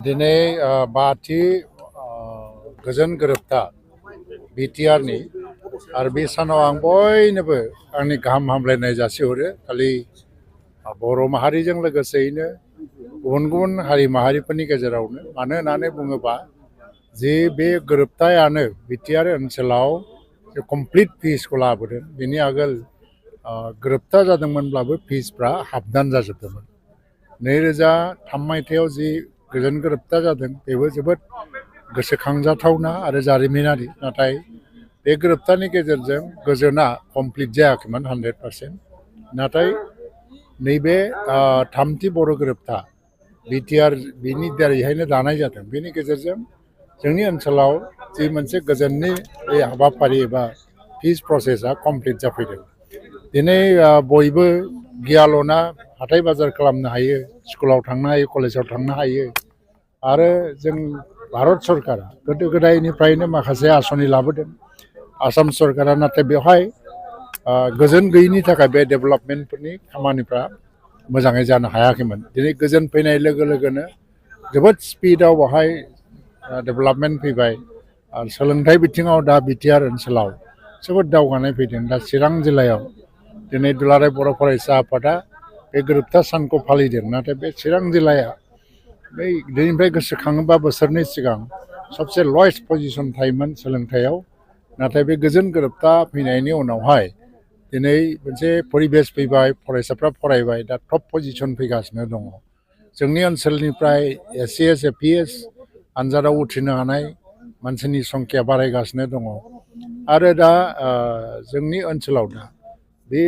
दिनै बाथि गोजोन गोरोबथा बिटिआरनि आरो बे सानाव आं बयनोबो आंनि गाहाम हामलायनाय जासिहरो खालि बर' माहारिजों लोगोसेयैनो गुबुन गुबुन हारि माहारिफोरनि गेजेरावनो मानो होननानै बुङोबा जे बे गोरोबथायानो बिटिआर ओनसोलाव कमप्लिट पिसखौ लाबोदों। बेनि आगोल गोरोबथा जादोंमोनब्लाबो पिसफ्रा हाबदान जाजोबदोंमोन। 2003 मायथाइयाव जि गोजोन गोरोबथा जादों बेबो जोबोद गोसोखांजाथावना आरो जारिमिनारि। नाथाय बे गोरोबथानि गेजेरजों गोजोना कमप्लिट जायाखैमोन 100%। नाथाय नैबे थामथि बर' गोरोबथा बिटिआर बिनि दारैहायनो दानाय जादों। बेनि गेजेरजों जोंनि ओनसोलाव जि मोनसे गोजोननि बे हाबाफारि एबा पिस प्रसेसा कमप्लिट जाफैदों। दिनै बयबो गियाल'ना हाथाय बाजार खालामनो हायो, स्कुलाव थांनो हायो, कलेजाव थांनो हायो। आरो जों भारत सरकारा गोदो गोदायनिफ्रायनो माखासे आसनि लाबोदों। आसाम सरकारा नाथाय बेवहाय गोजोन गैयिनि थाखाय बे डेभेलपमेन्टफोरनि खामानिफ्रा मोजाङै जानो हायाखैमोन। दिनै गोजोन फैनाय लोगो लोगोनो जोबोद स्पिडआव बेवहाय डेभेलपमेन्ट फैबाय। आरो सोलोंथाइ बिथिङाव दा बिटिआर ओनसोलाव जोबोद दावगानाय फैदों। दा चिरां जिल्लायाव दिनै दुलाराय बर' फरायसा आफादा बे गोरोबथा सानखौ फालिदों। नाथाय बे चिरां जिल्लाया बै दिनैनिफ्राय गोसोखाङोबा बोसोरनै सिगां सबसे लयेस्ट पजिसन थायोमोन सोलोंथाइयाव। नाथाय बे गोजोन गोरोबथा फैनायनि उनावहाय दिनै मोनसे परिबेस फैबाय, फरायसाफ्रा फरायबाय, दा टप पजिसन फैगासिनो दङ। जोंनि ओनसोलनिफ्राय एसिएस एपिएस आनजादाव उथ्रिनो हानाय मानसिनि संख्या बारायगासिनो दङ। आरो दा जोंनि ओनसोलाव दा बे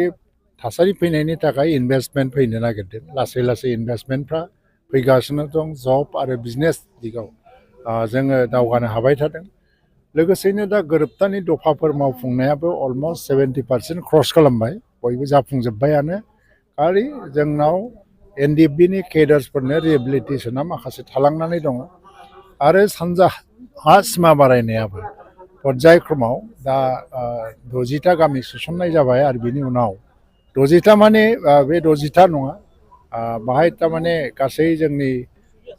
थासारि फैनायनि थाखाय इनभेस्टमेन्ट फैनो नागिरदों। लासै लासै इनभेस्टमेन्टफ्रा फैगासिनो दं। जब आरो बिजनेस दिगाव जोङो दावगानो हाबाय थादों। लोगोसेनो दा गोरोबथानि दफाफोर मावफुंनायाबो अलमस्ट 70% क्रस खालामबाय, बयबो जाफुंजोब्बायानो। खालि जोंनाव एनडिएफबिनि केडार्सफोरनो रिहेबिलिटेसना माखासे थालांनानै दङ। आरो सानजा हा सिमा बारायनायाबो पर्यायक्रमाव दा 60टा गामि सोसननाय जाबाय। आरो बिनि उनाव 60टा माने बे 60टा नङा, बाहाय थारमाने गासै जोंनि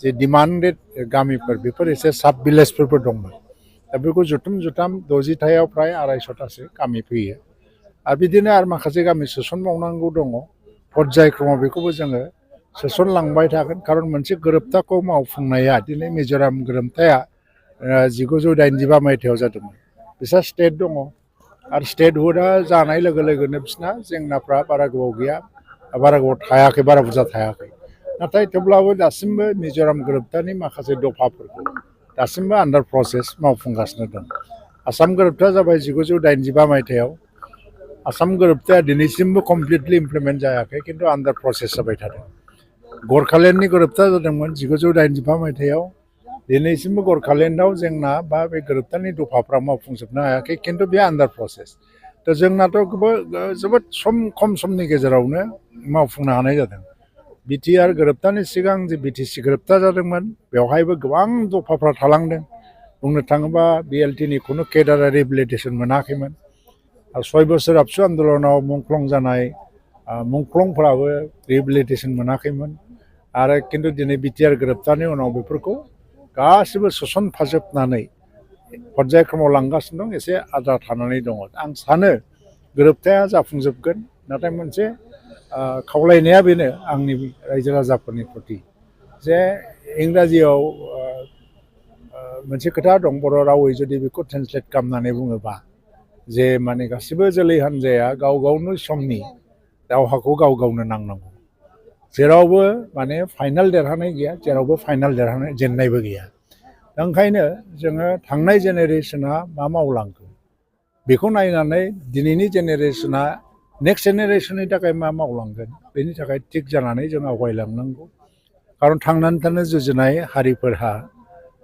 जे डिमान्डेड गामिफोर बेफोर एसे साब भिलेजफोरबो दंमोन। दा बेखौ जुथुम जुथाम 60टायाव फ्राय 250टासो गामि फैयो। आरो बिदिनो आरो माखासे गामि सोसनबावनांगौ दङ। पर्यायक्रमाव बेखौबो जोङो सोसनलांबाय थागोन। खारन मोनसे गोरोबथाखौ मावफुंनाया दिनै मिज'राम गोरोबथाया 1985 मायथाइयाव जादोंमोन। बिसोर स्टेट दङ आरो स्टेटहुडआ जानाय लोगो लोगोनो बिसोरना जेंनाफ्रा बारा गोबाव गैया, बारा गोबाव थायाखै, बारा बुरजा थायाखै। नाथाय थेवब्लाबो दासिमबो मिज'राम गोरोबथानि माखासे दफाफोरखौ दासिमबो आन्डार प्रसेस मावफुंगासिनो दं। आसाम गोरोबथाया जाबाय 1985 मायथाइयाव। आसाम गोरोबथाया दिनैसिमबो कमप्लिटलि इमप्लिमेन्ट जायाखै, खिन्थु आन्डार प्रसेस जाबाय थादों। गरखालेन्डनि गोरोबथा जादोंमोन 1985 मायथाइयाव। दिनैसिमबो गरखालेन्डआव जेंना बा बे गोरोबथानि दफाफ्रा मावफुंजोबनो हायाखै, खिन्थु बे आन्डार प्रसेस। दा जोंनाथ' जोबोद खम समनि गेजेरावनो मावफुंनो हानाय जादों। बिटिआर गोरोबथानि सिगां जे बिटिसि गोरोबथा जादोंमोन बेवहायबो गोबां दफाफ्रा थालांदों। बुंनो थाङोबा बिएलटिनि खुनु केडार रिहेबिलिटेसन मोनाखैमोन। आरो 6 बोसोर आबसु आन्दलनाव मुंख्लं जानाय मुंख्लंफोराबो रिहेबिलिटेसन मोनाखैमोन। आरो खिन्थु दिनै बिटिआर गोरोबथानि उनाव बेफोरखौ गासिबो सोसनफाजोबनानै पर्यायक्रमाव लांगासिनो दं, एसे आद्रा थानानै दङ। आं सानो गोरोबथाया जाफुंजोबगोन। नाथाय मोनसे खावलायनाया बेनो आंनि रायजो राजाफोरनि प्रति जे इंराजियाव मोनसे खोथा दं, बर' रावै जुदि बेखौ ट्रेन्सलेट खालामनानै बुङोबा जे माने गासिबो जोलै हान्जाया गाव गावनो समनि दावहाखौ गाव गावनो नांनांगौ। जेरावबो माने फाइनाल देरहानाय गैया, जेरावबो फाइनाल जेननायबो गैया। ओंखायनो जोङो थांनाय जेनेरेसना मा मावलांखो बेखौ नायनानै दिनैनि जेनेरेसना नेक्स्ट जेनेरेसननि थाखाय मा मावलांगोन बेनि थाखाय थिग जानानै जों आवगायलांनांगौ। खारन थांनानै थानो जुजिनाय हारिफोरहा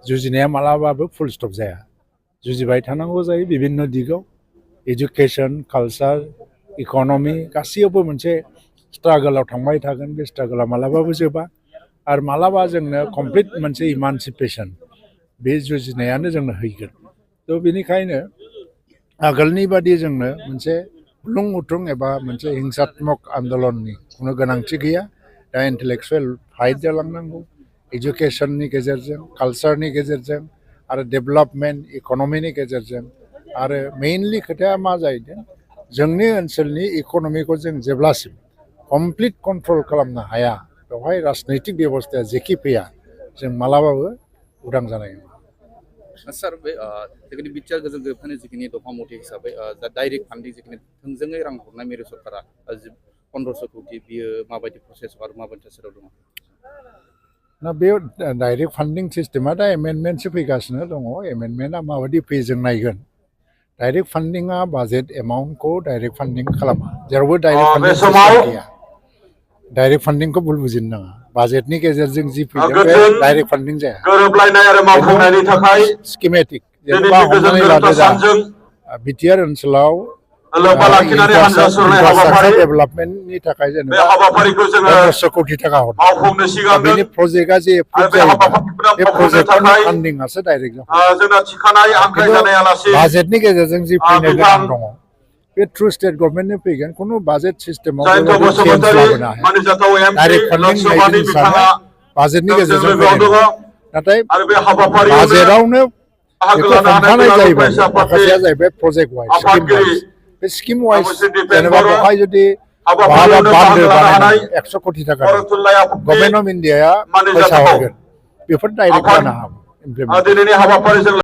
जुजिनाया मालाबाबो फुल स्टप जाया, जुजिबाय थानांगौ जायो बिभिन्न दिगाव। एजुकेसन, कालचार, इक'नमि गासैयावबो मोनसे स्ट्रागोलाव थांबाय थागोन। बे स्ट्रागोला मालाबाबो जोबा। आरो मालाबा जोंनो कमप्लिट मोनसे इमानसिपेसन बे जुजिनायानो जोंनो हैगोन। थ' बेनिखायनो आगोलनि बादि जोंनो मोनसे उलुं उथुं एबा मोनसे हिंसात्मक आन्दलननि खुनु गोनांथि गैया। दा इन्टेलेक्सुवेल फाइट जालांनांगौ, एजुकेशननि गेजेरजों कालचारनि गेजेरजों आरो डेभेलपमेन्ट इक'नमिनि गेजेरजों आरो मेइनलि खोथाया मा जाहैदों जोंनि ओनसोलनि इक'नमिखौ जों जेब्लासिम कमप्लिट कन्ट्रल खालामनो हाया बेवहाय राजनैतिक बेबस्थाया जेखि फैया जों मालाबाबो उदां जानाय नङा सार बे जिखिनि बिटिआर गोजोन गोरोबथानि जिखिनि दफा मथे हिसाबै दा डाइरेक्ट फान्डिं जिखिनि थोंजोङै रां हरनाय मिरु सरकारा 1500 कोटि बियो माबायदि प्रसेसआव आरो माबायदि थासारियाव दङ ना बे डाइरेक्ट फान्डिं सिस्टेमा दा एमेन्डमेन्टसो फैगासिनो दङ एमेन्डमेन्टआ माबायदि फैयो जों नायगोन डाइरेक्ट फान्डिंआ बाजेट एमाउन्टखौ डाइरेक्ट फान्डिं खालामा जेरावबो डाइरेक्ट फान्डिं सिस्टेम गैया डाइरेक्ट फान्डिंखौ भुल बुजिनो नाङा बाजेटनि गेजेरजों जि फैदों बे डाइरेक्ट फान्डिं जाया गोरोबलायनाय आरो मावफुंनायनि थाखाय स्किमेटिक जेनेबा हमनानै लादो दा बिटिआर ओनसोलाव लोब्बा लाखिनानै हानजा सुरनाय हाबाफारि डेभेलपमेन्टनि थाखाय बे जेनेबा हाबाफारिखौ जोङो 1500 कोटि थाखा हरदों मावफुंनो सिगांदों बेनि प्रजेक्टआ जे एप्रुभ आरो बे जायोबा हाबाफारिफोरा बे मावफुंनो प्रजेक्टनि थाखाय फान्डिंआसो डाइरेक्ट जोंना थिखानाय आंखायजानाय आलासि बाजेटनि गेजेरजों जि फैनो बिथां गोनां दङ बे थ्रु स्टेट गभर्नमेन्टनि फैगोन खुनु बाजेट सिस्टेमाव जयन्त चेन्ज बसुमतारी लाबोनो हाया मानिजाथाव एमपि डाइरेक्ट फान्डिं लोकसभानि होननाय जिनिसानो बिथाङा बाजेटनि जोंजों गेजेरजों लोगोआव फैनाय दङ नङा नाथाय आरो बे हाबाफारियावनो बाजेटआवनो बाहागो बेखौ लानो हानाय हमथानाय गोलाव जायोबा फरायसा पार्टी माखासेया जाहैबाय प्रजेक्ट वाइज स्किम आफादगिरि वाइज बे स्किम वाइज मुस्लिम दिपेन जेनेबा बर' बेवहाय जुदि बहाबा हाबाफारियावनो बान्दो बाहागो लानो हानाय बानायनांगौ 100 कोटि थाका बर'थुनलाइ आफादनि गभर्नमेन्ट अफ इन्डियाया फैसा मानिजाथाव हरगोन बेफोर डाइरेक्ट आफाद जानो हागौ इमप्लिमेन्ट दिनैनि हाबाफारिजों